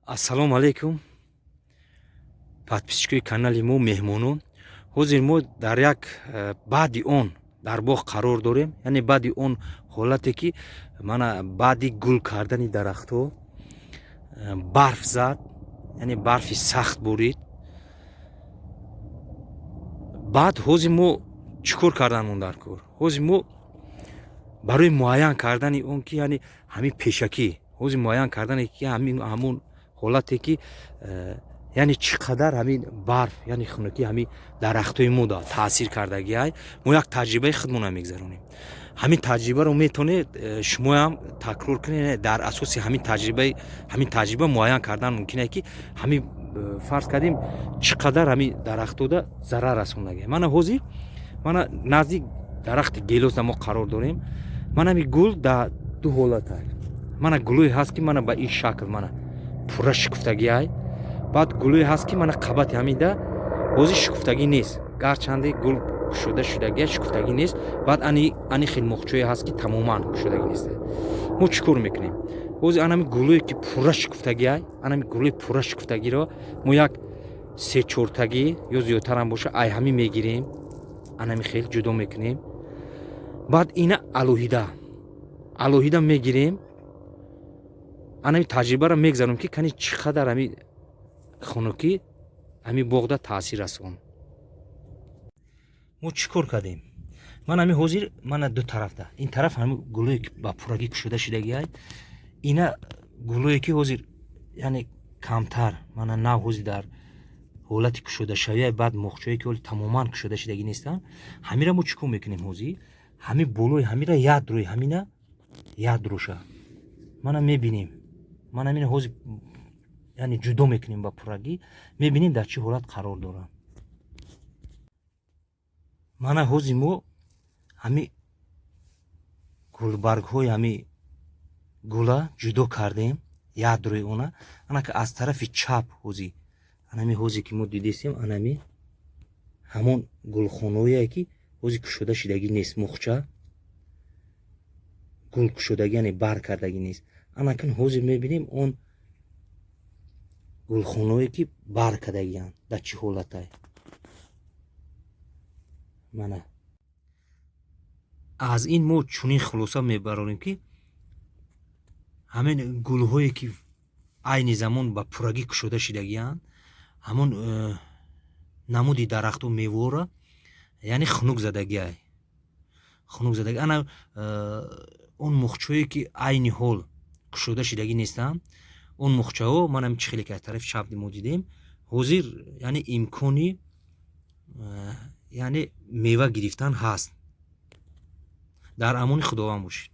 Ассалому алайкум, подписчикои канали мо, меҳмонон. Ҳозир мо дар як баъди он дар боғ қарор дорем, яъне баъди он ҳолате, ки мана баъди гул кардани дарахтҳо барф зад, яъне барфи сахт борид. Баъд ҳозир мо чӣ кор карданмон дар кор? Ҳозир мо барои муайян кардани он ки, яъне ҳамин пешакӣ ҳозир муайян кардане ки ҳамун ҳолате ки яъне чӣ қадар ҳамин барф, яъне хунукӣ ҳамин дарахтҳои мо таъсир кардагиай, мо як таҷрибаи худмона мегзаронем. Ҳамин таҷрибаро метавонед шумоям такрор кунед. Дар асоси ҳамин таҷрибаи ҳамин таҷриба муайян кардан мумкин ае, ки ҳамин фарз кардем, чӣ қадар ҳамин дарахтода зарар расондагиай. Мана ҳозир мана наздик дарахти гелосда мо қарор дорем. Мана ҳамин гул дар ду ҳолата. Мана гулое ҳаст, ки мана ба ин шакл мана пурра шукуфтагиай. Баъд гулое ҳаст, ки мана қабати ҳамида ҳозир шукуфтагӣ нест, гарчанде гул кушода шудагия, шукуфтагӣ нест. Баъд ани хел моғчое ҳаст, ки тамоман кушодагӣ нест. Мо чӣ кор мекунем ҳозир? Анами гулое, ки пурра шукуфтагиай, анами гулои пурра шукуфтагиро мо як се чортагӣ ё зиёдтарам боша, ай ҳамин мегирем, анами хел ҷудо мекунем. Баъд ина алоҳида алоҳида мегирем. Анами таҷрибаро мегзарем, ки кани чӣ қадар ҳами хунукӣ ҳамин боғда таъсир расон. Мо чӣ кор кардем? Ман ҳами ҳозир мана ду тарафда, ин тараф ҳами гулое, ки ба пуррагӣ кушода шудагиай, ина гулое, ки ҳозир, яъне камтар мана нав ҳозир дар ҳолати кушодашавия. Баъд моғчое, ки ҳоли тамоман кушода шудагӣ нестанд. Ҳамира мо чӣ кор мекунем ҳозир? Ҳамин болои ҳамира, ядрои ҳамина, ядроша мана мебинем. Ман ҳамина ҳозир, яъне, ҷудо мекунем ба пуррагӣ, мебинем, дар чӣ ҳолат қарор дорад. Мана ҳозир мо ҳами гулбаргҳои ҳами гула ҷудо кардем, ядрои она. Анака аз тарафи чап ҳозир анами ҳозе, ки мо дидестем, анами ҳамон гулхонаое, ки ҳозир кушода шудагӣ нест, мухча гул кушодагӣ, яъне бар кардагӣ нест. Анакун ҳозир мебинем, он гулхонаое, ки бар кардагианд, дар чӣ ҳолатай. Мана аз ин мо чунин хулоса мебарорем, ки ҳамин гулҳое, ки айни замон ба пуррагӣ кушода шудагианд, ҳамон намуди дарахту меворо, яъне, хунук задагиай, хунук задаги. Ана он мухчое, ки айни ҳол кушода шудагӣ нестанд, он мухчаҳо манам чӣ хеле, ки аз тарафи чап мо дидем ҳозир, яъне имкони яъне мева гирифтан ҳаст. Дар амони Худованд бошед.